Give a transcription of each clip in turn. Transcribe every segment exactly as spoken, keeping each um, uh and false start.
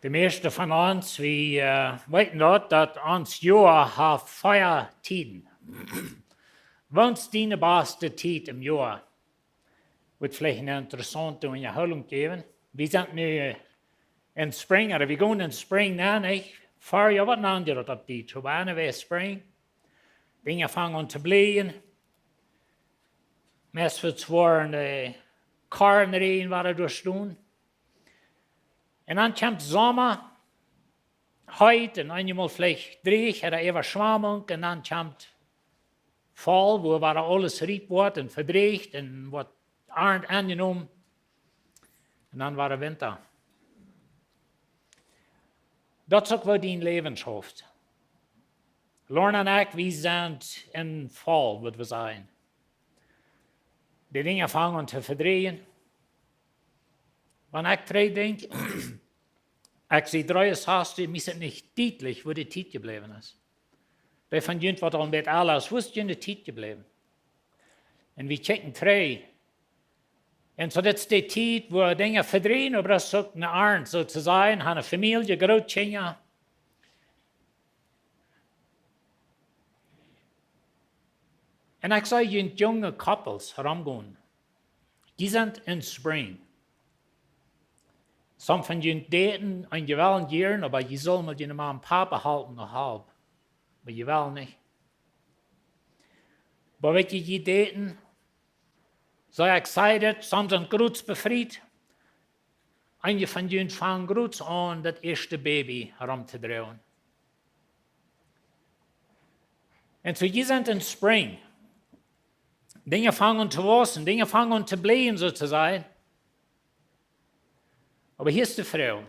De meiste von ons, wie äh, weeten daut, daut ons Joa haft vea Tieden. Waut es diene baste Tiet em Joa? Woat veleicht eene interessaunte Unjahoolunk jäwen. Wie sent nu en Spring, ooda wie gonen en Spring, nä, nich? Farjoa, waut nanen jie daut opp Dietsch? Oba anyway, Spring. Dinja fangen aun to bleien. Meist woat woaren äh, Kornräajen woaren doa stonen. Un dan kjemt Somma, heet un eenjemol veleicht dreech, ooda Äwaschwamunk, un dan kjemt Faul, wua woaren aules riep woat un vedreecht un woat Arnt aunjenomen. Un dan woaren Winta. Daut es uk woo dien Läwen schauft. Lorna un ekj, wie sent en Faul, wudd wie sajen. De Dinja fangen aun to vedreejen. Wan ekj trigj denkj, ekj sie dreeunsastich, mie es et nich dietlich, woo de Tiet jebläwen es. Dee von junt waut aul een bät ella es, woo es june Tiet jebläwen? Un wie kjikjen trigj. Un soo, dit es de Tiet, wua Dinja vedreejen, oba daut es uk een Arnt, soo to sajen, han eene Famielje, Grootkjinja. Un ekj see junt junge couples romgonen. Dee sent en Spring. Some von junt daten un jie wellen jieren, oba jie sullen met june Mame un Pape halpen noch halp. Oba jie wellen nich. Oba weet jie, jie daten, soo excited, some sent groots befriet. Eenje von junt fangen groots aun, daut ieeschte Baby rom to droagen. Un soo, jie sent en Spring. Dinja fangen aun to wausen, Dinja fangen aun to bleien, soo to sajen. Oba hia es de Froag.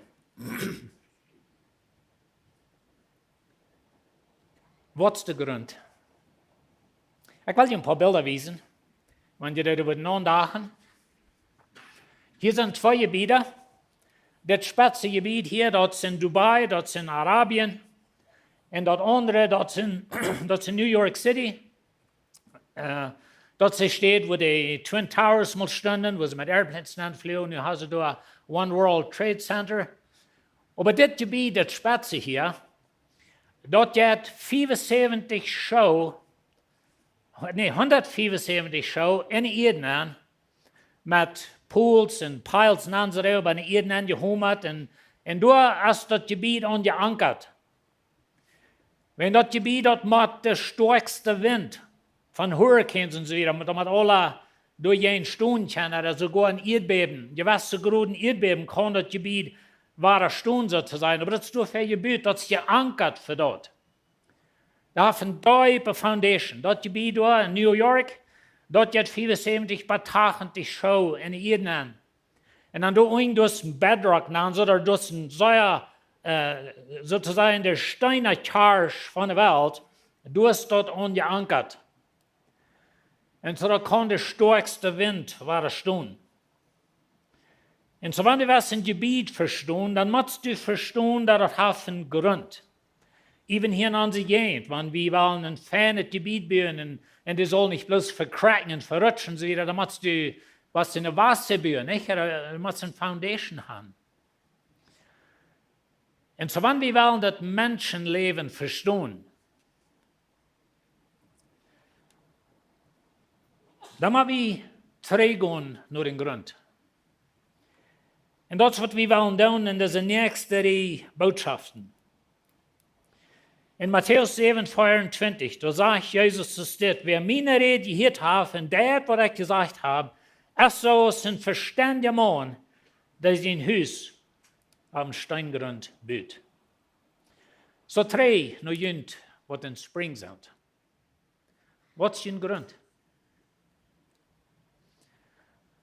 Waut es de Grunt? Ekj well junt een poa Bilda wiesen. Wan jie doa wudden aundachen. Hia sent twee Jebieda. Dit spetze Jebied hia, daut es en Dubai, daut es en Arabien. Un daut aundre, daut es en, daut es en New York City. Äh, daut es de Städ, wua de Twin Towers mol stunden, wua see met Airplanes nenfluagen. Nu haben see doa One World Trade Center. Oba dit Jebied, daut spetze hia, daut jeit fiefunsäwentich Schoo, nä, hundatfiefunsäwentich Schoo en de Ieed nenn, met poles un piles un aundret opp en de Ieed nenn jehomat. Un, un doa es daut Jebied aun jeankat. Wan daut Jebied, daut mott de stoakjste Wint von Hurricanes un soo wieda, daut mott aula doajäajen stonen kjennen, ooda soogoa een Ieedbäben, jewesse Groot Ieedbäben kaun daut Jebied wadastonen, soo to sajen. Oba daut es doafäa jebut, daut es jeankat fa daut. Daut haft eene deepe Foundation. Daut Jebied doa en New York, daut jeit fiefunsäwentich bat tachentich Schoo en de Ieed nenn. Un dan doa unjen, daut es een bedrock, dan soo, daut es een sea, äh, soo to sajen, de Steena Kjarsch von de Welt, daut es doa aun jeankat. Un soo, daut kaun de stoakjste Wint wadastonen. Un soo, wan du west een Jebied vestonen, dan motst du vestonen, daut daut haft een Grunt. Even hia en onse Jäajent, wan wie wellen een feinet Jebied buen un, un dee saul nich bloos vekrakjen un verutschen, soo wieda, dan motst du waut en de Wase buen, nich? Ooda du motst eene Foundation haben. Un soo, wan wie wellen daut Menschenläwen vestonen, dan mott wie trigjgonen no dän Grunt. Un daut es waut wie wellen doonen en dise näakjste Rieej Bootschoften. En Matäus säwen, veeauntwintich, doa sajcht Jesus soo dit: Wäa miene Räd jehieet haft un deit waut ekj jesajcht hab, es soo aus een vestendja Maun, dee sien Hus opp een Steengrunt but. Soo, trigj no junt waut en Spring sent. Waut es jun Grunt?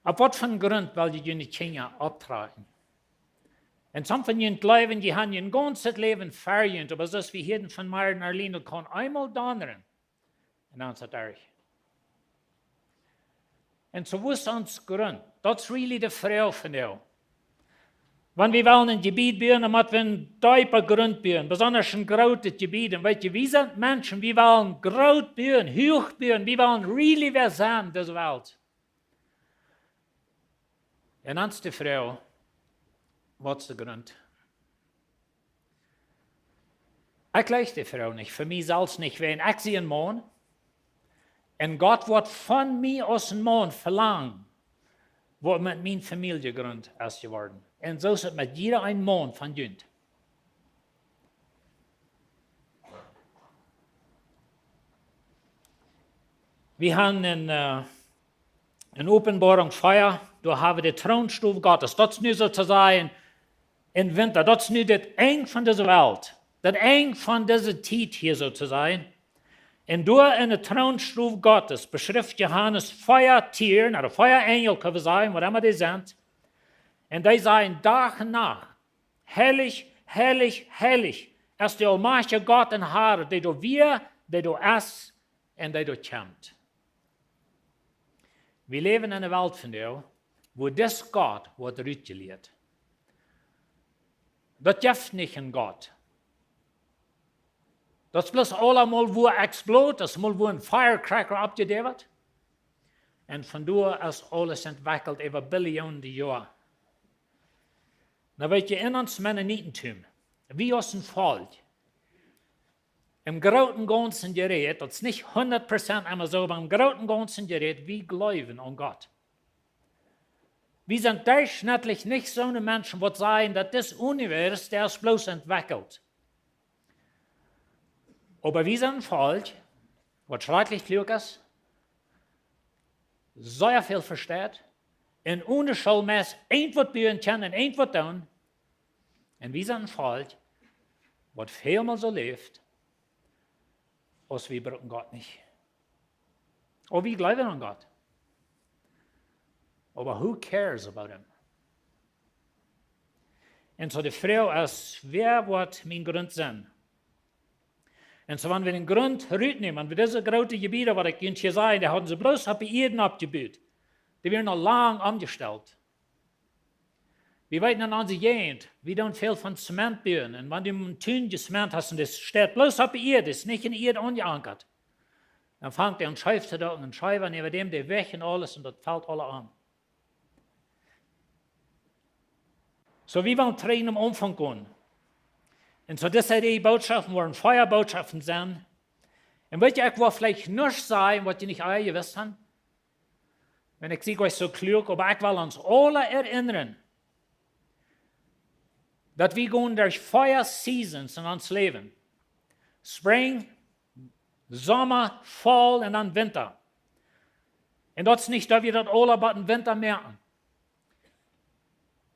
Opp waut fa Grunt well jie june Kjinja opptrakjen? Un some von junt jleewen, jie haben jun gaunzet Läwen ver junt, oba soo aus wie hieeden von Martin Arlino, kaun eemol donnren. Un dan es et derch. Un soo, woo es ons Grunt? Daut es really de Froag von nu. Wan wie wellen een Jebied buen, dan mott wie een deepa Grunt buen, besonda een grootet Jebied. Un weet jie, wie sent Menschen, wie wellen groot buen, huach buen, wie wellen really wäa sennen en dise Welt. Un dan es de Froag, waut es de Grunt? Ekj jleich de Froag nich, fa mie selfst nich, wäajen ekj sie een Maun. Un Gott woat von mie aus een Maun velangen, waut met mien Famieljegrund es jeworden. Un soo es et met jieda een Maun von junt. Wie haben en, äh, en Openboarunk vea, doa haben wie de Troonstool Gottes. Daut es nu soo to sajen en Winta. Daut es nu daut Enj von dise Welt. Daut Enj von dise Tiet hia soo to sajen. Un doa en de Troonstool Gottes beschrift Johanes vea Tieren, ooda vea Enjel, kjenn wie sajen, waut emma dee sent. Un dee sajen Dach un Nacht: Heilich, heilich, heilich es de aulmajchtja Gott un Har, dee doa wia, dee doa es un dee doa kjemt. Wie läwen en eene Welt vondoag, wua dis Gott woat rutjelieet. Daut jeft nich een Gott. Daut es bloos aulemol wua explode, daut es mol wua een firecracker oppjedäwet. Un von doa es aules entwekjelt äwa Billionen Joa. Nu weet jie, en ons Mennonitentum, wie aus een Volkj, em grooten Gaunzen jerät, daut es nich hundat Prozent emma soo, oba em grooten Gaunzen jerät, wie jleewen aun Gott. Wie sent derchschnittlich nich soone Menschen, waut sajen, daut dis Univers, dee es bloos entwekjelt. Oba wie sent een Volkj, waut schrakjlich kluak es, sea väl vesteit, un one Schoolmeist irjentwaut buen kaun un irjentwaut doonen. Un wie sent een Volkj, waut väl mea soo läft, aus wie brucken Gott nich. Oh, wie jleewen aun Gott. Oba who cares about him? Un soo de Froag es, wäa woat mien Grunt sennen? Un soo, wan wie dän Grunt rutnämen, wan wie dise groote Jebieda, waut ekj junt hia säd, dee hauden see bloos opp de Ieed oppjebut. Dee wieren aul lang omjestalt. Wie weeten en onse Jäajent, wie doonen väl von Zement buen. Un wan du een Tun Zement hast un dee steit bloos opp de Ieed, es nich en de Ieed aunjeankat, dan fangt dee aun scheef to doonen un scheef, un äwa däm dee Wajch un aules, un daut felt aula om. Soo, wie wellen trigj aum Aunfank gonen. Un soo, dise dree Bootschoften woaren vea Bootschoften sennen. Un weet jie, ekj woa veleicht nuscht sajen, waut jie nich aul jewist haben. Wan ekj sie jlikj soo kluak, oba ekj well ons aula erinnren, daut wie gonen derch vea Seasons en ons Läwen. Spring, Somma, Faul un dan Winta. Un daut es nich, daut wie daut aula bie dän Winta moaken.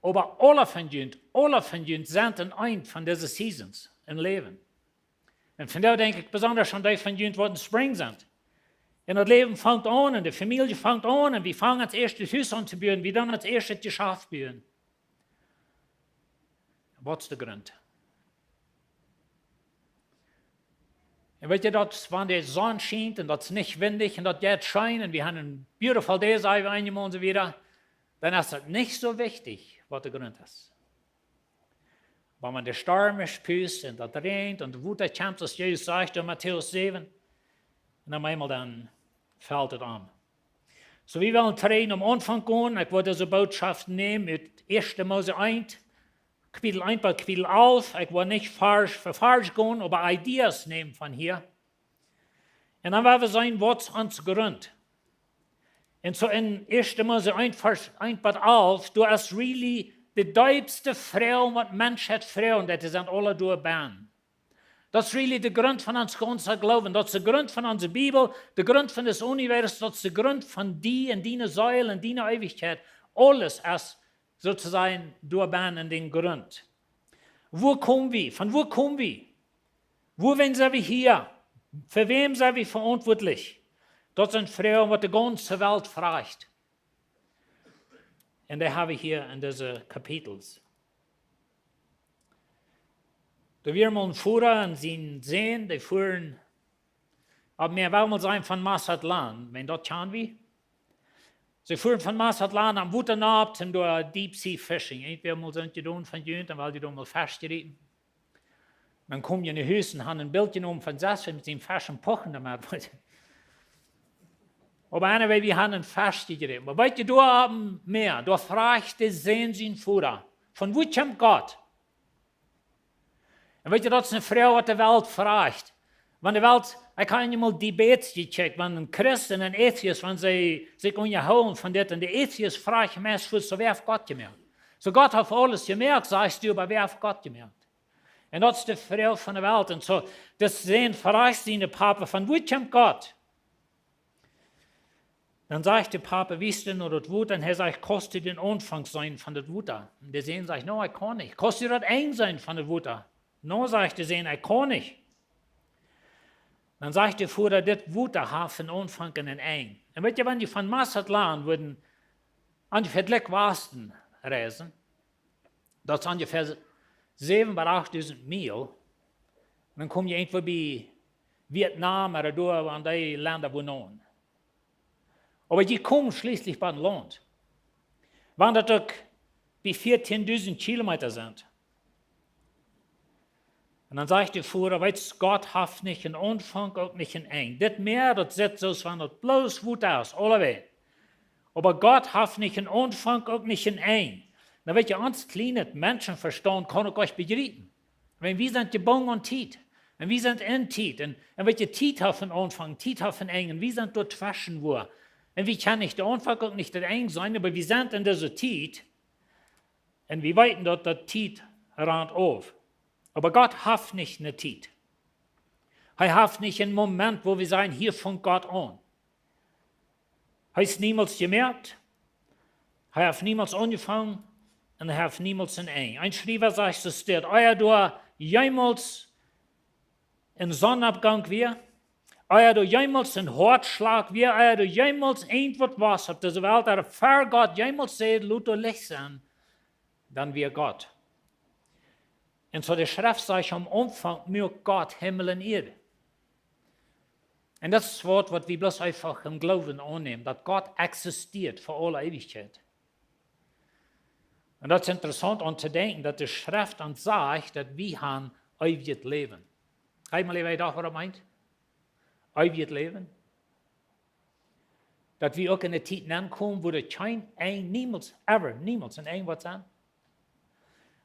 Oba aula von junt, aula von junt sent en eent von dise Seasons em Läwen. Un vondoag denkj ekj besonda aun dee von junt, waut en Spring sent. Un daut Läwen fangt aun, un de Famielje fangt aun, un wie fangen ons ieescht daut Hus aun to buen, wie doonen ons ieescht daut Jeschaft buen. Waut es de Grunt? Un weet jie, daut wan de Sonn schient un daut es nich windich un daut jeit scheen un wie haben een beautiful day, saj wie eemol un soo wieda, dan es daut nich soo wichtich, waut de Grunt es. Oba wan de Storm es, pust un daut räajent un daut Wota kjemt, soo aus Jesus sajcht en Matäus säwen, un opp eemol dan felt et om. Soo, wie wellen trigj aum Aunfank gonen. Ekj woa dise Bootschoft nämen ut Ieeschte Mose eent, Kapitel eent bat Kapitel alf. Ekj woa nich Varsch fa Varsch gonen, oba Ideas nämen von hia. Un dan woa wie seenen, waut es ons Grunt. Un soo en Ieeschte Mose eent, Varsch eent bat alf, doa es really de deepste Froag, waut Menschheit froagen, daut es aun aule doa bennen. Daut es really de Grunt von ons gaunza Gloowen. Daut es de Grunt von onse Bibel, de Grunt von daut Univers, daut es de Grunt von die un diene Seel un diene Eewichkjeit. Aules es, soo to sajen, doa bennen en dän Grunt. Wua komen wie? Von wua komen wie? Wuawäajen sent wie hia? Fa wäm sent wie veauntwuatlich? Daut sent Froagen, waut de gaunze Welt froagt. Un dee hab wie hia en dise Kapitels. Doa wia mol een Foara un sien Sän, dee fuaren opp Mäa, well wie mol sajen, von Mazatlan, wan daut kjanen wie. See fuaren von Mazatlan aum Wota nopp, un doa deep sea fishing. Irjentwäa mol soont jedonen von junt, dan well jie doa mol Fesch kjrieen. Dan komen jie no Hus un haben een Bildje om von sest, met sien Fesch un puchen doamet. Oba anyway, wie haben een Fesch jekjräajen. Oba weet jie, doa opp Mäa, doa froagt de Sän sien Foara: Von wua kjemt Gott? Un weet jie, daut es eene Froag, waut de Welt froagt. Wan de Welt, ekj hab eemol Debates jekjikjt, wan een Christ un een Atheist, wan see sikj unjahoolen von dit, un de Atheist froagt meist: "Soo, wäa haft Gott jemoakt? Soo, Gott haft aules jemoakt, sajchst du, oba wäa haft Gott jemoakt?" Un daut es de Froag von de Welt. Un soo, dee Sän froagt sienen Papa: "Von wua kjemt Gott?" Dan sajcht de Papa: "Wiest no daut Wota." Un hee sajcht: "Kaust du dän Aunfank seenen von daut Wota?" Un de Sän sajcht: "Nä, ekj kaun nich." "Kaust du daut Enj seenen von daut Wota?" "Nä", sajcht de Sän, "ekj kaun nich." Dan sajcht de Voda: "Dit Wota haft een Aunfank un een Enj." Un weet jie, wan jie von Mazatlan wudden aun de Fedlik Wasten reisen, daut es onjefäa säwen bat achtdusent Miel, dan kom jie irjentwua bie Vietnam ooda doa aun dee Lenda wua aun. Oba jie komen schlieslich bie een Launt, wan daut uk bie vieetieendusent Kilometa sent. Un dan sajcht de Voda: "Weetst, Gott haft nich een Aunfank, uk nich een Enj. Dit Mäa, daut sitt soo aus wan daut bloos Wota es, aulawäajen. Oba Gott haft nich een Aunfank, uk nich een Enj." Dan weet jie, ons kjlienet Menschenvestaunt kaun uk nich bejriepen. Wan wie sent jebungen aun Tiet. Un wie sent en Tiet. Un, un weet jie, Tiet haft een Aunfank, Tiet haft een Enj. Un wie sent doa tweschen wua. Un wie kjennen nich dän Aunfank, uk nich daut Enj seenen, oba wie sent en dise Tiet. Un wie weeten daut, daut Tiet rant auf. Oba Gott haft nich eene Tiet. Hee haft nich een Moment, wua wie sajen: "Hia funk Gott aun." Hee es niemols jemoakt. Hee haft niemols aunjefongen. Un hee haft niemols een Enj. Een Schriewa sajcht, soo steit: "Ea doa jemols een Sonnoppgank wia, ea doa jemols een Hoatschlach wia, ea doa jemols irjentwaut wia opp dise Welt, ea ver Gott jemols säd: 'Lot doa Licht sennen', dan wia Gott." Un soo de Schreft sajcht: "Aum Aunfank muak Gott Himmel un Ieed." Un daut es waut, waut wie bloos eefach em Gloowen aunnämen, daut Gott existieet fa aule Eewichkjeit. Un daut es interessaunt aun to denkjen, daut de Schreft ons sajcht, daut wie haben eewjet Läwen. Hab jie mol äwa jedocht, waut daut meent? Eewjet Läwen. Daut wie uk en eene Tiet nenkomen, wua doa kjeen Enj, niemols, ever, niemols een Enj woat sennen.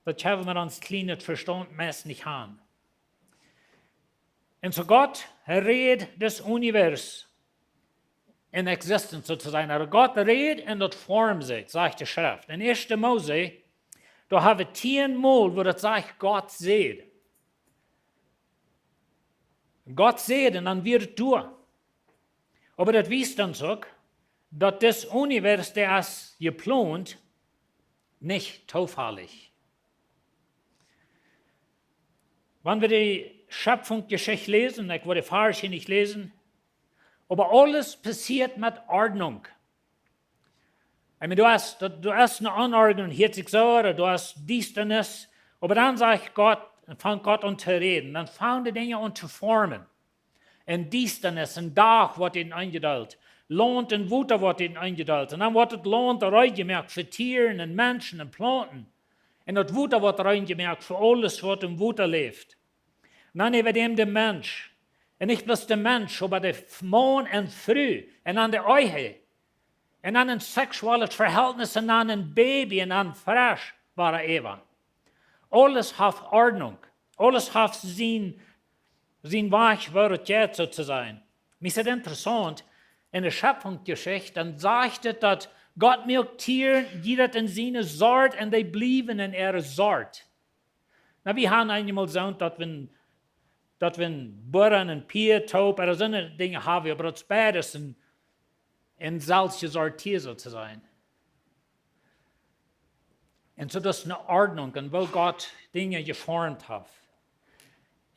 Daut kjenn wie met ons kjlienet Vestaunt meist nich haben. Un soo Gott räd daut Univers en existence, soo to sajen. Oba Gott räd un daut formt sikj, sajcht de Schreft. En ieeschte Mose, doa hab wie tieen Mol, wua daut sajcht: "Gott säd." Gott säd un dan wia et doa. Oba daut wiest ons uk, daut dit Univers, daut es jeplont, nich toofällich. Wan wie de Schöpfungsjeschicht läsen, ekj woa de Varsch hia nich läsen, oba aules passieet met Ordnunk. Ekj meen, doa es, daut, doa es eene Onordnunk, hieet sikj soo, ooda doa es Diestanis. Oba dan sajcht Gott, un fangt Gott aun to räden. Dan fangen de Dinja aun to formen. Eene Diestanis, een Dach woat enjedeelt. Launt un Wota woat enjedeelt. Un dan woat daut Launt reed jemoakt fa Tieren un Menschen un Plaunten. Un daut Wota woat reed jemoakt fa aules, waut em Wota läft. Un dan äwa däm de Mensch. Un nich bloos de Mensch, oba de Maun un Fru. Un dan de Ehe. Un dan een seksuelles Vehältnis un dan een Baby un dan fresch wada Eva. Aules haft Ordnunk. Aules haft sien, sien Wajch, woo et jeit, soo to sajen. Mie es daut interessaunt, en de Schöpfungsjeschicht, dan sajcht et, daut Gott muak Tieren, jieda en siene Sort, un dee bliewen en äare Sort. Nu, wie haben eenjemol soo, daut wie, daut wie Boaren un Pieed, Toop, ooda soone Dinja haben, oba daut es beides een, een selfstjesorteet, soo to sajen. Un soo, daut es eene Ordnunk, un woo Gott Dinja jeformt haft.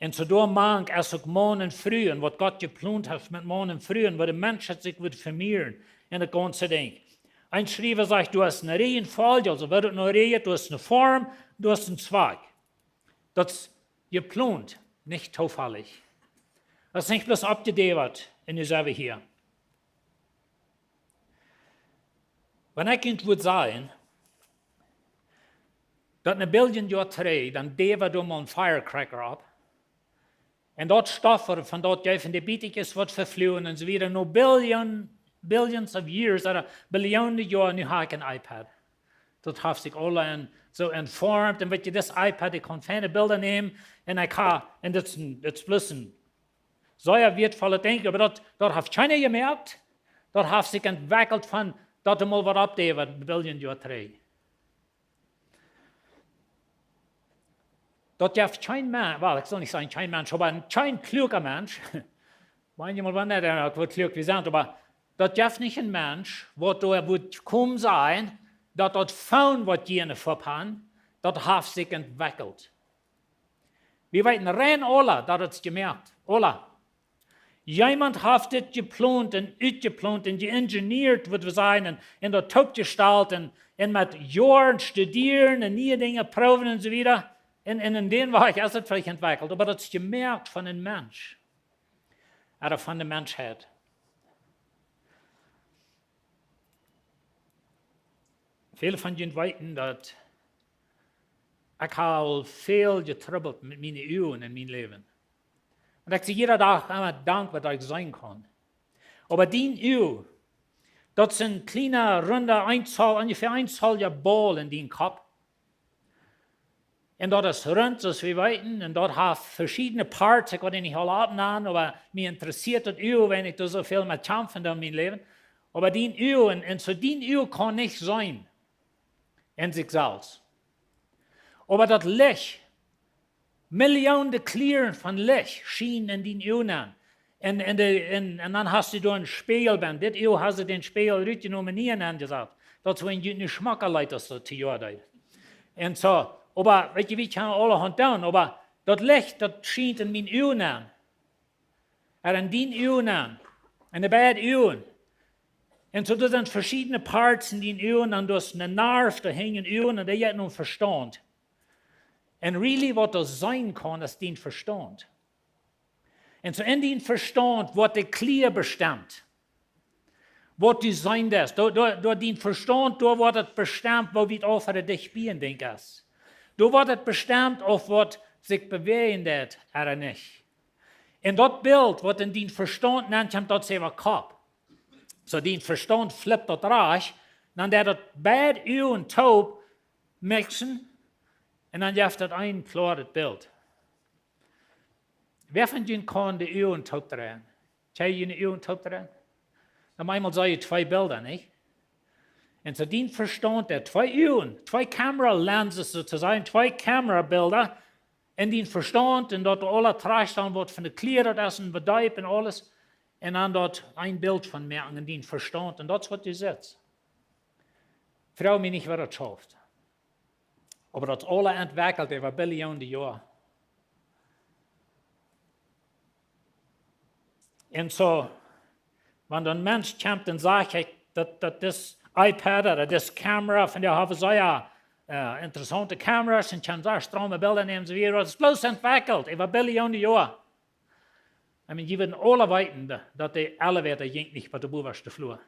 Un soo doamank es uk Maun un Fru, un waut Gott jeplont haft met Maun un Fru, un woo de Menschheit sikj woat vemieren, un daut gaunze Dinkj. Een Schriewa sajcht, doa es eene Reihenfolge, aulsoo woat et nu jereajelt, doa es eene Form, doa es een Zwakj. Daut es jeplont, nich toofällich. Daut es nich bloos oppjedäwat un nu sent wie hia. Wan ekj junt wudd sajen, daut een Billion Joa trigj, dan däwd wie doa mol een firecracker opp. Un daut Stoff, waut von daut jeef, un de Bietekjes waut vefluagen un soo wieda, no billion, billions of years, ooda Billionen Joa, nu hab ekj een iPad. Daut haft sikj aula en, soo enformt. Un weet jie, dit iPad, ekj kaun feine Bilda nämen. Un ekj ha, un dit es een, dit es bloos een sea wieetvollet Dinkj, oba daut, daut haft kjeena jemoakt. Daut haft sikj entwekjelt von daut emol waut opp deed, waut een Biljoon Joa trigj. Daut jeft kjeen Mensch, well, ekj saul nich sajen kjeen Mensch, oba een kjeen kluaka Mensch. Maunchmol woat nich, ekj woa kluak, wie sent, oba daut jeft nich een Mensch, waut doa wudd komen sennen, daut daut Phone, waut jie enne Fupp han, daut haft sikj entwekjelt. Wie weeten rein aula, daut daut jemoakt, aula. Jemaunt haft dit jeplont un utjeplont un jeengineert, waut wie sajen, un, un daut toopjestalt un, un met Joaren studieren un niee Dinja proowen un soo wieda. Un, un en dän Wajch es daut veleicht entwekjelt, oba daut es jemoakt von een Mensch. Ooda von de Menschheit. Väle von junt weeten, daut ekj ha aul väl jetrubbelt met miene Uagen en mien Läwen. Un ekj sie jieda Dach emma dankboa, daut ekj seenen kaun. Oba dien Uag, daut es een kjliena, runda, een Zoll, onjefäa een Zoll Baul en dien Kopp. Un daut es runt, soo aus wie weeten, un daut haft veschiedne Parts, ekj woa dee nich aula oppnanen, oba mie interessieet daut Uag, wan ekj doa soo väl met kjamf en mien Läwen. Oba dien Uag, un, un soo dien Uag kaun nich seenen en sikj selfst. Oba daut Licht, Millionen Kjlieren von Licht schienen en dien Uag aun. Un, un, de, un, un dan hast du doa een Spieejel bie. Dit Uag hast du dän Spieejel rutjenomen, nieen aunjesat. Daut es woo een jut nu schmocka lat aus daut to Joa deed. Un soo, oba weet jie, wie kjennen aulahaunt doonen, oba daut Licht, daut schient en mien Uag aun. Ooda en dien Uag aun. En de beid Uagen. Un soo, doa sent veschiedne Parts en dien Uag, un doa es een Narf doa hinjen Uag, un dee jeit nom Vestaunt. Un really, waut doa sennen kaun, es dien Vestaunt. Un soo en dien Vestaunt woat de Kjlia bestemt. Waut du seenen deist, doa, doa, doa dien Vestaunt, doa woat daut bestemt, woo wiet auf ooda dicht bie een Dinkj es. Doa woat daut bestemt, auf waut sikj bewäajen deit ooda nich. Un daut Bilt, waut en dien Vestaunt nenkjemt, daut es äwa Kopp. Soo dien Vestaunt flippt daut rajcht, dan deit daut beid Uagen toop mixen, un dan jeft daut een kloaret Bilt. Wäa von junt kaun de Uagen toop dreien? Kjenn jie de Uagen toop dreien? Dan eemol seenen jie twee Bilda, nich? Un soo dien Vestaunt, dee twee Uagen, twee Camera Lenses soo to sajen, twee Camera Bilda, en dien Vestaunt, un daut aula trajcht dan woat von de Kjlia, daut es en Bedeep un aules, un dan daut een Bilt von moaken en dien Vestaunt, un daut es waut du sitst. Froag mie nich, woo daut schauft. Oba daut aula entwekjelt äwa Billionen Joa. Un soo, wan een Mensch kjemt un sajcht, hee, daut, daut dis iPad ooda dis Kamera, von dee hab ekj sea, äh, interessaunte Kameras un kaun sea strome Bilda nämen, soo wieda, daut es bloos entwekjelt äwa Billionen Joa. I mean, jie wudden aula weeten, daut, daut de Elevator jinkj nich bat de bowaschte Flua.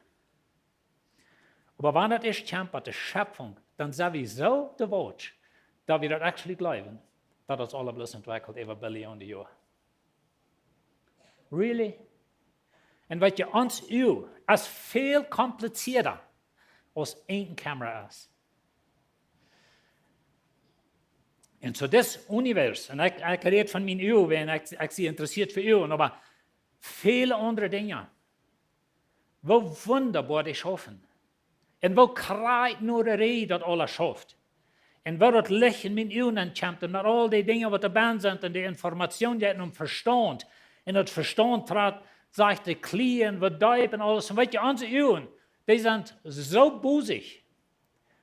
Oba wan daut es kjemt bat de Schepfunk, dan sent wie soo devout, daut wie daut actually jleewen, daut daut aula bloos entwekjelt äwa Billionen Joa. Really? Un weet jie, ons Uag es väl komplizierta aus een Kamera es. Un soo dit Univers, un ekj, ekj räd von mien Uag, wan ekj, ekj sie interessieet fa Uagen, oba väle aundre Dinja. Woo wundaboa dee schaufen. Un woo krakjt no de Rieej daut aula schauft. Un woo daut Licht en mien Uagen ankjemt un met aul dee Dinja waut doa bie sent un de Information jeit nom Vestaunt. Un daut Vestaunt trat, sajcht de Kjlia, waut deep un aules. Un weet jie, onse Uagen, dee sent soo busy.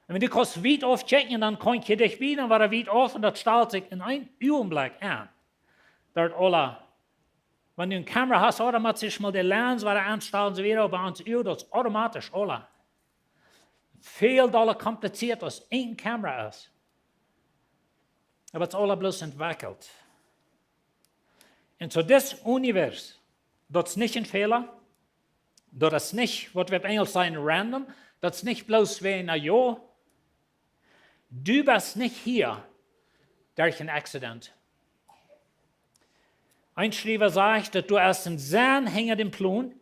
Un wan du kaust wiet auf kjikjen, dan kaust du dicht bie, dan woat wiet auf un daut stalt sikj en een Uagenblekj aun. Daut aula, wan du eene Kamera hast, automatisch mol de Lens woat aunstalen, soo wieda, oba ons Uag, daut es automatisch aula. Väl dolla komplizierta aus eene Kamera es. Oba daut es aula bloos entwekjelt. Un soo dit Univers, daut es nich een Fäla, daut es nich, waut wie opp Enjlisch sajen, random, daut es nich bloos wäajen, na jo, du best nich hia derch een Accident. Een Schriewa sajcht, daut doa es een Senn hinja däm Plon.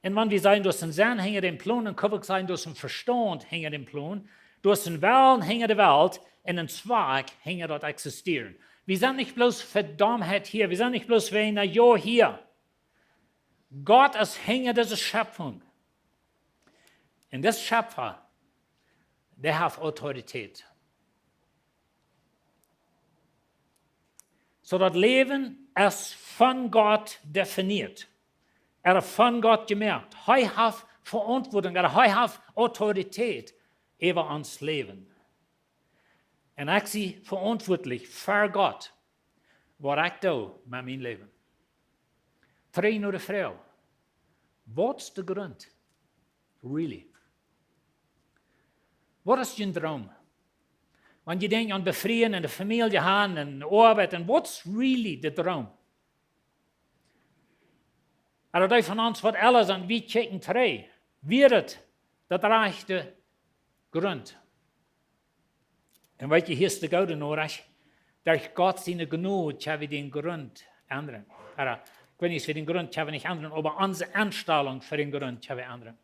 Un wan wie sajen, doa es een Senn hinja däm Plon, dan kaun wie uk sajen, doa es een Vestaunt hinja däm Plon. Doa es een Wellen hinja de Welt un een Zwakj hinja daut Existieren. Wie sent nich bloos fa Domheit hia, wie sent nich bloos wäajen, na jo, hia. Gott es hinja dise Schepfunk. Un dis Schepfa, dee haft Autoritäet. Soo daut Läwen es von Gott definieet. Daut es von Gott jemoakt. Hee haft Veauntwuatunk, hee haft Autoritäet äwa ons Läwen. Un ekj sie veauntwuatlich ver Gott, waut ekj doo met mien Läwen. Trigj no de Froag: Waut es de Grunt? Really? Waut es jun Droom? Wan jie denkjen aun befrieen un de Famielje haben un Oabeit, un waut es really de Droom? Oba dee von ons waut ella sent, wie kjikjen trigj, wia daut de rajchte Grunt? Un weet jie, hia es de goode Norecht: Derch Gott siene Jnod kjenn wie dän Grunt endren. Oba, ekj weet nich, aus wie dän Grunt kjenn wie nich endren, oba onse Enstalunk fa dän Grunt kjenn wie endren.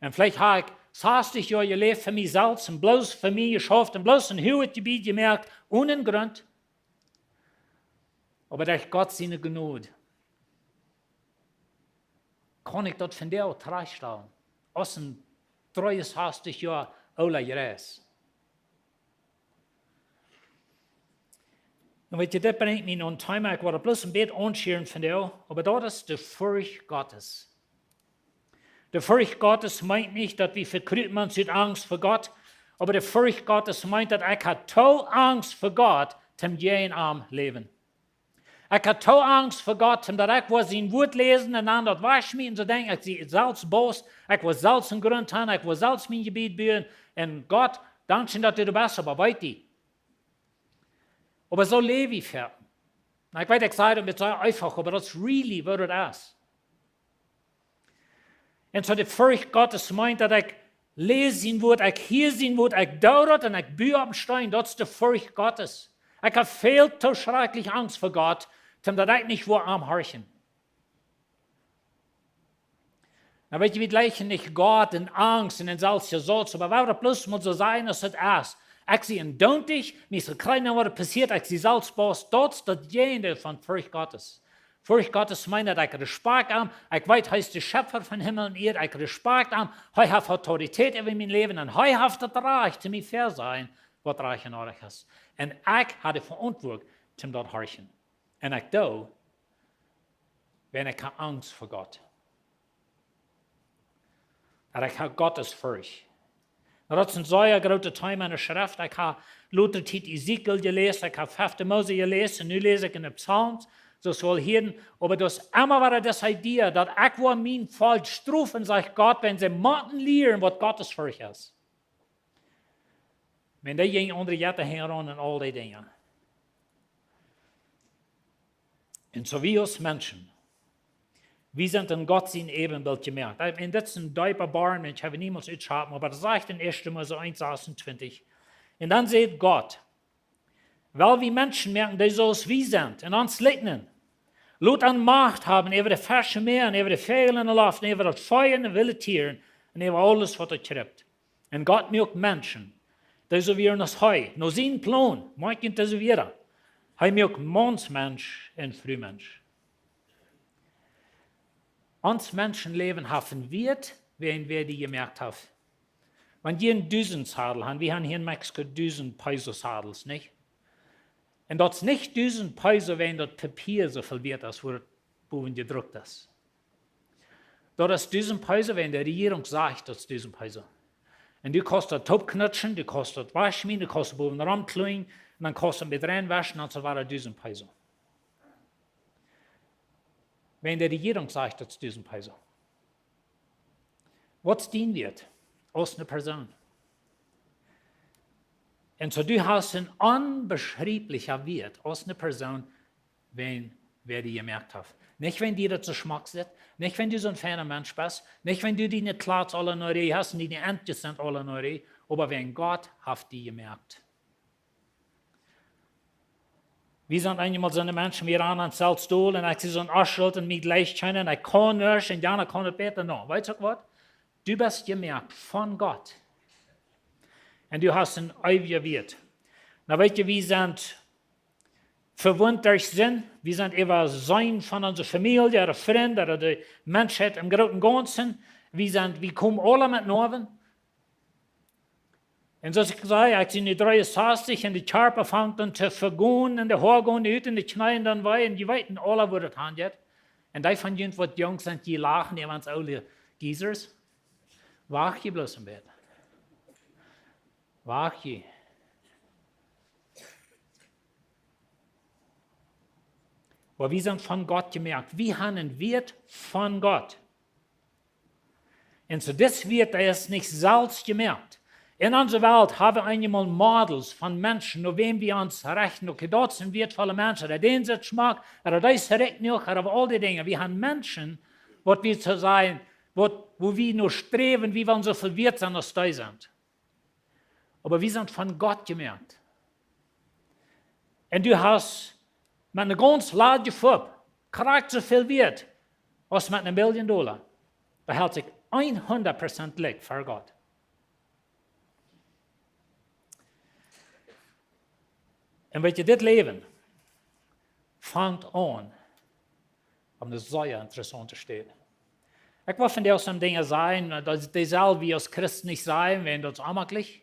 Un veleicht hab ekj sastich Joa jeläft fa mie selfst un bloos fa mie jeschauft un bloos een huaget Jebied jemoakt, onen Grunt. Oba derch Gott siene Jnod kaun ekj daut vondoag trajchtstalen, aus een dreeunsastich Joa oola Jreis. Un weet jie, dit brinjt mie no een Thema, ekj well daut bloos een bät aunschieren vondoag, oba daut es de Forcht Gottes. De Forcht Gottes meent nich, daut wie vekrupen ons ut Angst ver Gott, oba de Forcht Gottes meent, daut ekj hab too Angst ver Gott, toom jäajen am läwen. Ekj hab too Angst ver Gott, toom daut ekj wudd sien Wuat läsen un dan daut wajchschmieten, soo denkjen, ekj sie selfst Boss, ekj wudd selfst een Grunt haben, ekj wudd selfst mien Jebied buen, un Gott, dankscheen, daut du doa best, oba weet jie, oba soo läw wie ver. Na, ekj weet, ekj saj daut met soo eefach, oba daut es really waut daut es. Un soo de Forcht Gottes meent, daut ekj läs sien Wuat, ekj hia sien Wuat, ekj doo daut un ekj bu opp dän Steen, daut es de Forcht Gottes. Ekj hab väl too schrakjlich Angst ver Gott, toom daut ekj nich wudd am horchen. Na, weet jie, wie jlikjen nich Gott en Angst un en selfstjesaults, oba wie daut bloos mol soo sajen, aus daut es. Ekj sie een Dontich, mie es krakjt waut passieet, ekj sie selfst Boss, daut es daut Jäajendeel von Forcht Gottes. Forcht Gottes meent, daut ekj respakjt am, ekj weet, hee es de Schepfa von Himmel un Ieed, ekj respakjt am, hee haft Autoritäet äwa mien Läwen un hee haft daut Rajcht, mie to sajen, waut rajcht un oadich es. Un ekj hab de Veauntwuatunk, toom daut horchen. Un ekj doo, wan ekj hab Angst ver Gott. Un ekj hab Gottesforcht. Na, daut es een sea grootet Thema en de Schreft. Ekj hab lota Tiet Ezekiel jeläst, ekj hab fefte Mose jeläst, un nu läs ekj en de Psalms, soo aus wie hia. Oba daut es emma wada dise Idee, daut ekj wull mien Volkj strofen, sajcht Gott, wan see motten lieren, waut Gottesforcht es. Wan dee jinjen aundre Jetta hinjaraun un aul dee Dinja. Un soo wie aus Menschen, wie sent en Gott sien Äbenbilt jemoakt. Un daut es een deepa Born, Mensch, hab wie niemols utschapen, oba daut sajcht en Ieeschte Mose eent sasuntwintich. Un dan sajcht Gott: Well wie Menschen moaken, dee soo aus wie sent, en ons Likjnis. Lot an Macht haben äwa de Fesch em Mäa un äwa de Väajel en de Loft un äwa daut Fia un de wille Tieren un äwa aules, waut doa kjript. Un Gott muak Menschen, dee soo wieren aus hee, no sienen Plon, moakt hee dee soo wieren. Hee muak Maunsmensch un Frumensch. Ons Menschenläwen haft een Wieet, wäajen wäa dee jemoakt haft. Wan jie een dusent Sadel haben, wie haben hia en Mexiko dusent Peso Sadels, nich? Un daut es nich dusent Peso, wäajen daut Papia soo väl wieet es, wua daut bowen jedrukt es. Daut es dusent Peso, wäajen de Rejierunk sajcht, daut es dusent Peso. Un du kaust daut toopknutschen, du kaust daut wajchschmieten, du kaust daut bowen romkjlunjen, un dan kaust du daut met reinwaschen, dan es daut wada dusent Peso. Wäajen de Rejierunk sajcht, daut es dusent Peso. Waut es dien Wieet aus eene Persoon? Un soo, du hast een onbeschrieblja Wieet aus eene Persoon, wäajen wäa dee jemoakt haft. Nich wäajen die daut soo schmock sitt, nich wäajen du soon feina Mensch best, nich wäajen du diene Kjleeda aula neu hast un diene Entjes sent aula neu, oba wäajen Gott haft die jemoakt. Wie sent eenjemol soone Menschen, wie ranen ons selfst dol un ekj sie soon Oschult un mie jlikjt kjeena un ekj kaun nuscht un jana kaun daut bäta. No, weetst uk waut? Du best jemoakt von Gott. Un du hast een eewjet Wieet. Nu weet jie, wie sent vewundt derch Sind. Wie sent äwaseen von onse Famielje, ooda Frind, ooda de Menschheit em grooten Gaunzen. Wie sent, wie komen aula met Noawen. Un soo aus ekj säd, ekj sie nu dreeunsastich un de Kjarpa fangt aun to vegonen un de Hoa gonen ut un de Kjneeen doonen wee un jie weeten aula, woo daut aunjeit. Un dee von junt waut junk sent, jie lachen, jie wans oole Geezers. Wacht jie bloos een bät. Wacht jie. Oba wie sent von Gott jemoakt. Wie haben een Wieet von Gott. Un soo, dit Wieet, dee es nich selfst jemoakt. En onse Welt haben wie eenjemol Models von Menschen, no wäm wie ons rechten. Okay, daut sent wieetvolle Menschen. Ooda dee sent schmock, ooda dee es rikj jenuach, ooda aul dee Dinja. Wie haben Menschen, waut wie to sajen, waut, wua wie no sträwen, wie wellen soo väl wieet sennen aus dee sent. Oba wie sent von Gott jemoakt. Un du hast met eene gaunz ladje Fupp krakjt soo väl wieet aus met eene Million Dolla. Doa helt sikj hundat Prozent jlikj ver Gott. Un weet jie, dit Läwen fangt aun opp eene sea interessaunte Städ. Ekj well vondoag soone Dinja sajen, daut dee sell wie aus Christen nich sajen, wiels daut es onjemakjlich.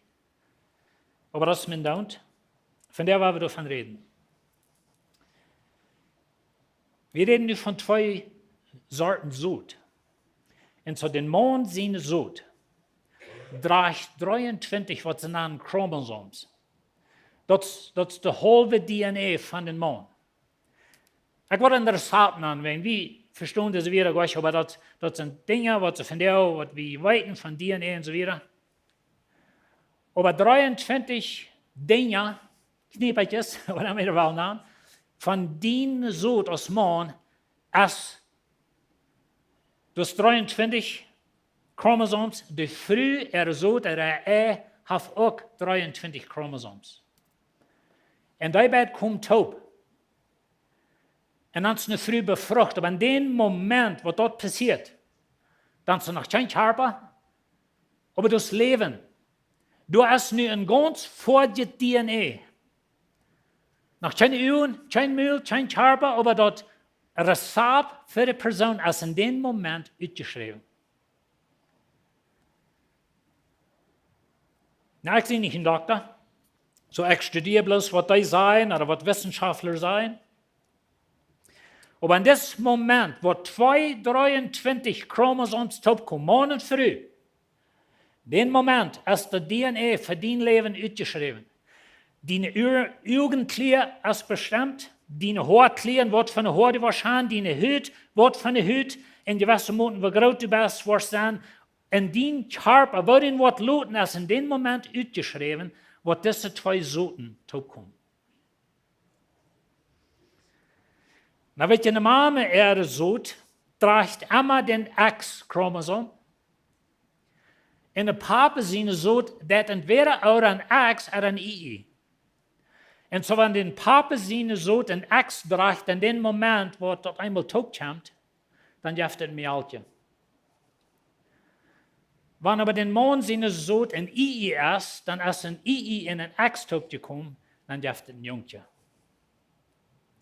Oba daut es mien Doonen. Vondoag woa wie doavon räden. Wie räden nu von twee Sorten Sot. Un soo dän Maun siene Sot drajcht dreeuntwintich, waut see nanen Chromosomes. Daut, daut es de haulwe D N A von dän Maun. Ekj woa daut een Rezapt nanen, wiels wie vestonen dise Wieed goanich, oba daut, daut sent Dinja, waut see vondoag, waut wie weeten von D N A un soo wieda. Oba dreeuntwintich Dinja, Kniepakjes, waut emma wie daut wellen nanen, von dien Sot aus Maun es, daut dreeuntwintich Chromosomes, de Fru, äa Sot, äa Ei, haft uk dreeuntwintich Chromosomes. Un dee beid komen toop. Un dan es eene Fru befrucht. Oba en dän Moment, waut daut passieet, dan es see noch kjeen Kjarpa, oba daut Läwen, doa es nu een gaunz foadjet D N A. Noch kjeene Uagen, kjeen Mul, kjeen Kjarpa, oba daut Rezapt fa de Persoon es en dän Moment utjeschräwen. Nu, ekj sie nich een Dokta. Soo, ekj studia bloos, waut dee sajen, ooda waut Wissenschaftler sajen. Oba en dit Moment, wua twee dreeuntwintich Chromosomes toopkomen, Maun un Fru, dän Moment es de D N A fa dien Läwen utjeschräwen. Diene Ua-, Uagenklia es bestemt, diene Hoaklia, waut fa eene Hoa du woascht han, diene Hut, waut fa eene Hut, en jewesse Moten, woo groot du best, woascht sennen, en dien Kjarpa, woo dee woat loten, es en dän Moment utjeschräwen, waut dise twee Soten toopkomen. Nu weet jie, eene Mame äa Sot drajcht emma dän X-Chromosom. Un de Papa siene Sot deit entwäda ooda een X ooda een I I. Un soo, wan dän Papa siene Sot een X drajcht, en dän Moment, wua daut eemol toopkjemt, dan jeft et een Mejälkje. Wan oba dän Maun siene Sot een I I es, dan es een I I en een X toopjekomen, dan jeft et een Jungkje.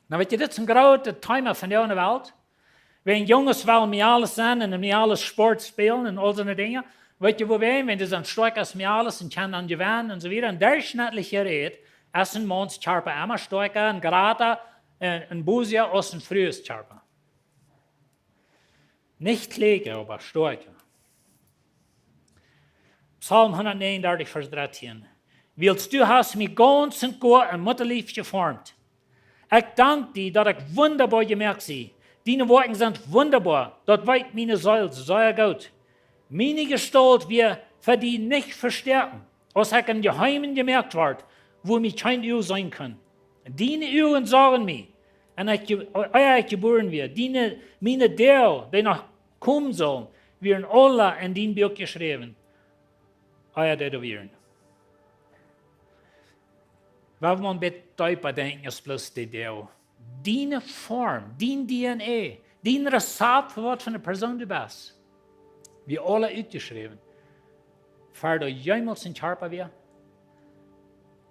Nu weet jie, dit es een grootet Thema vondoag en de Welt. Wan Junges wellen Mejales sennen un Mejales Sport spälen un aul soone Dinja. Weet jie wuarom? Wan dee sent stoakja aus Mejales un kjennen dan jewennen un soo wieda. Un derchschnittlich jerät es een Maun sien Kjarpa emma stoakja un jrata un, un busia aus eene Fru sien Kjarpa. Nich kjlieekja, oba stoakja. Psalm hundatnäajendartich, Varsch dartieen. Wiels du hast mie gaunz un goa em Muttalief jeformt. Ekj dank die, daut ekj wundaboa jemoakt sie. Diene Woakjen sent wundaboa, daut weet miene Seel sea goot. Miene Jestault wia fa die nich vestoaken, aus ekj em Jeheimen jemoakt wort, wua mie kjeen Uag seenen kunn. Diene Uagen sagen mie, un ekj je-, ea ekj jebuaren wia, diene, miene Doag, dee noch komen sullen, wieren aula en dien Buak jeschräwen, ea dee doa wieren. Wan wie mau een bät deepa denkjen aus bloos dee Doag. Diene Form, dien D N A, dien Rezapt fa waut fa eene Persoon du best, wia aula utjeschräwen, ver du jemols een Kjarpa wia.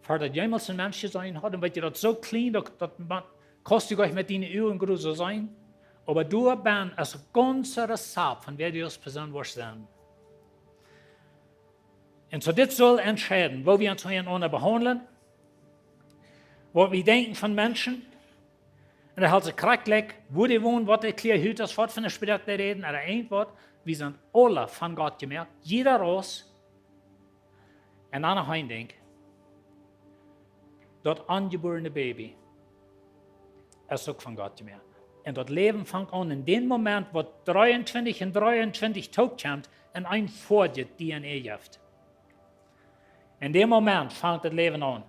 Ver daut jemols een Mensch jeseenen haud, un weet jie, daut soo kjlien, daut, daut kaust du nich met diene Uagen groot seenen. Oba doa benn es daut gaunze Rezapt von wäa du aus Persoon woascht sennen. Un soo dit saul entscheiden, woo wie ons unjarenaunda behaundlen, waut wie denkjen von Menschen. Un daut haft sikj krakjt, wua dee wonen, waut dee Kjleeda aunhaben, waut fa eene Sproak dee räden, ooda irjentwaut. Wie sent aule von Gott jemoakt, jieda Ras. Un dan noch een Dinkj. Daut onjebuarne Baby es uk von Gott jemoakt. Un daut Läwen fangt aun en dän Moment, waut dreeuntwintich un dreeuntwintich toopkjemt un een Voadje D N A jeft. En dän Moment fangt daut Läwen aun.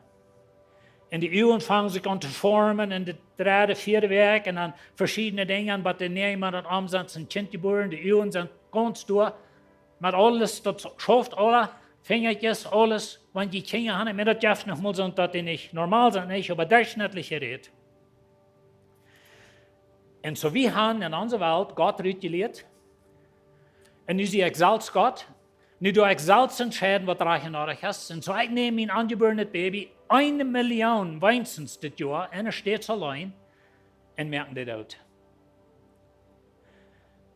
Un de Uagen fangen sikj aun to formen en de dredde, vieede Wäakj un dan veschiedne Dinja, waut de Näajen daut aunsetten, een Kjint jebuaren, de Uagen sent gaunz doa. Met aules, daut schauft aule, Finjakjes, aules, wan dee Kjinja haben. Ekj meen, daut jeft noch mol soo, daut dee nich normal sent, nich, oba derchschnittlich jerät. Un soo wie haben en onse Welt Gott rutjelieet. Un nu sie ekj selfst Gott. Nu doo ekj selfst entscheiden, waut rajcht un noadich es. Un soo ekj näm mien onjebuarnet Baby, eene Million weens dit Joa, en de States auleen, un moak dee doot.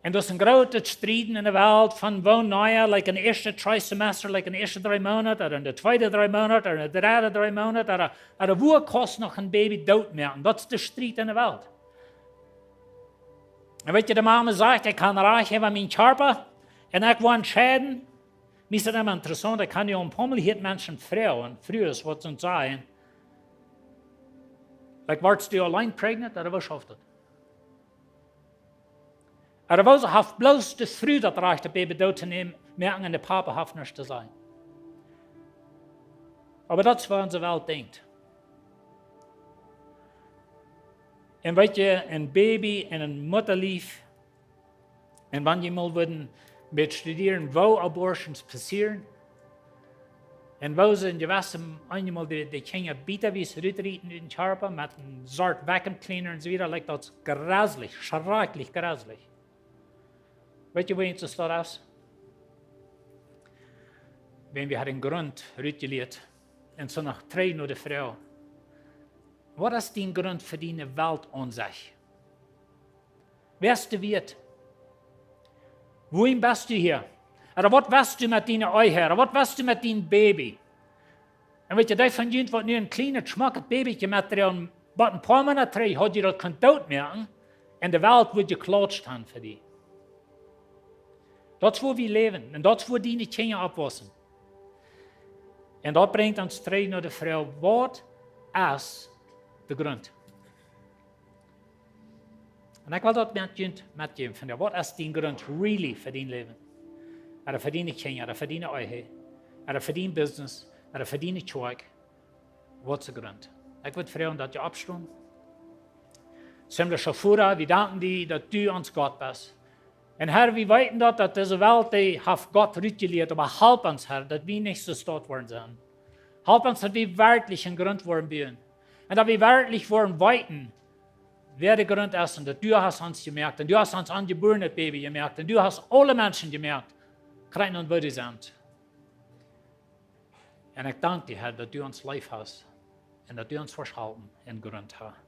Un daut es een grootet Strieden en de Welt von woo nu, like, en de ieeschte dree Semester, like, en de ieeschte dree Moonat, ooda en de tweede dree Moonat, ooda en de dredde dree Moonat, ooda, ooda wua kaust noch een Baby doot moaken. Daut es de Striet en de Welt. Un weet jie, de Mama sajcht, ekj kaun rajcht äwa mienen Kjarpa, un ekj woa entscheiden. Mie es daut emma interessaunt, ekj kaun nu een poa Mol hia Menschen froagen, Frues, waut see sajen. Like, woascht du auleen pregnant, ooda woo schauft daut? Ooda woo haft bloos de Fru daut Rajcht, daut Baby doot to nämen, moaken, un de Papa haft nuscht to sajen? Oba daut es, woo onse Welt denkjt. Un weet jie, een Baby en een Muttalief, un wan jie mol wudden een bät studieren, woo Abortions passieren, un woo see en jewesse, eenjemol de, de Kjinja bäta wies rutrieten ut dän Kjarpa met een Sort vacuum cleaner un soo wieda, like, daut es jreslich, schrakjlich jreslich. Weet jie, woo ons daut es? Wan wie haben een Grunt rutjelieet, un soo noch trigj no de Froag: Waut es dien Grunt fa diene Weltaunsecht? Wäa best du? Wuarom best du hia? Ooda waut west du met diene Ehe? Ooda waut west du met dien Baby? Un weet jie, dee von junt, waut nu een kjlienet, schmocket Babytje met dräajen, waut een poa Moonat trigj haud jie daut kunt doot moaken, un de Welt wudd jeklautscht haben fa die. Daut es, woo wie läwen, un daut es, woo diene Kjinja oppwaussen. Un daut brinjt ons trigj no de Froag: Waut es de Grunt? Un ekj well daut met junt metjäwen von, waut es dien Grunt really fa dien Läwen? Ooda fa diene Kjinja, ooda fa diene Ehe, ooda fa dien Business, ooda fa diene Kjoakj? Waut es de Grunt? Ekj wudd froagen, daut jie oppstonen. Himmlischa Voda, wie danken die, daut du ons Gott best. Un Herr, wie weeten daut, daut dise Welt, dee haft Gott rutjelieet, oba help ons, Herr, daut wie nich soo stolt woaren sent. Help ons, daut wie werkjlich een Grunt woaren buen. Un daut wie werkjlich woaren weeten, wäa de Grunt es, un daut du hast ons jemoakt, un du hast ons onjebuarnet Baby jemoakt, un du hast aule Menschen jemoakt, kjlien un woo dee sent. Un ekj dank die, Herr, daut du ons leef hast, un daut du ons woascht halpen een Grunt haben.